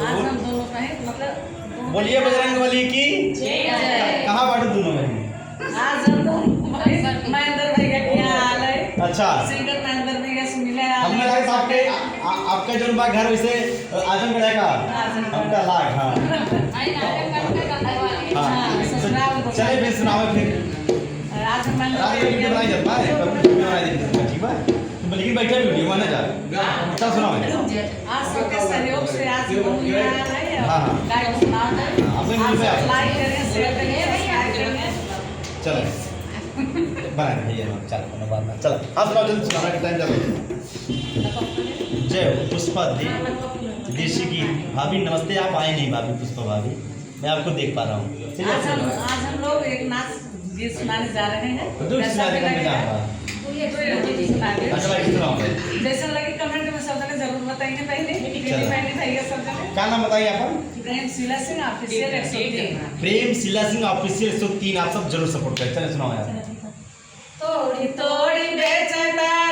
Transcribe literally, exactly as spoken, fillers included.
आज हम दोनों का है, मतलब, दोनों बोलिए बजरंग बली की। जय। कहाँ बाटू दोनों में? आज हम दोनों भाई महेंद्र भैया के यहाँ आ रहे। अच्छा। सिंगर महेंद्र भैया से मिले आ रहे। हमने लाइव आपके, आ-, आपका जो बा घर वैसे आजमगढ़ है का? आजमगढ़। हमका लाग, हाँ। हाँ, ससुराल को। चले फिर सुनावे फिर। आज हम रात में वीडियो बनाई जात बा, पर वीडियो बनाई जात बा, ठीक बा? तो लेकिन बैठे वीडियो बना जा। अच्छा सुनावे। आज सबके सहयोग से आज हम यहाँ आए हैं। हाँ, हाँ। गाइस, सुना दे। हाँ, आप लोग आप मिलते हैं। Like करें, share करें, subscribe करें। चलो। बना दे भैया, चलो, कोनो बात ना। चलो, आप सुनाओ जल्दी, सुनाना के टाइम चलो। जय हो, पुष्पा दे-, देसी गीत। भाभी नमस्ते, आप आए नहीं भाभी, पुष्पा भाभी, मैं आपको देख पा रहा हूँ। चलिए, आज हम, आप सुनाओ। आज हम लोग एक नाच गीत सुनाने जा रहे हैं। तो कैसा सुना भी दे, लगेगा? हाँ। तो ये तो सुना दे। अच्छा, भाई, सुनाओ। जैसा लगे comment में सब जने जरूर बताएंगे पहले। चलो। पहले भैया सब जने। क्या नाम बताइए आपका? प्रेम शीला सिंह official एक सौ तीन। प्रेम शीला सिंह official एक सौ तीन, आप सब जरूर support करें। चलिए, सुनाओ यार। तोड़ी तोड़ी बेचता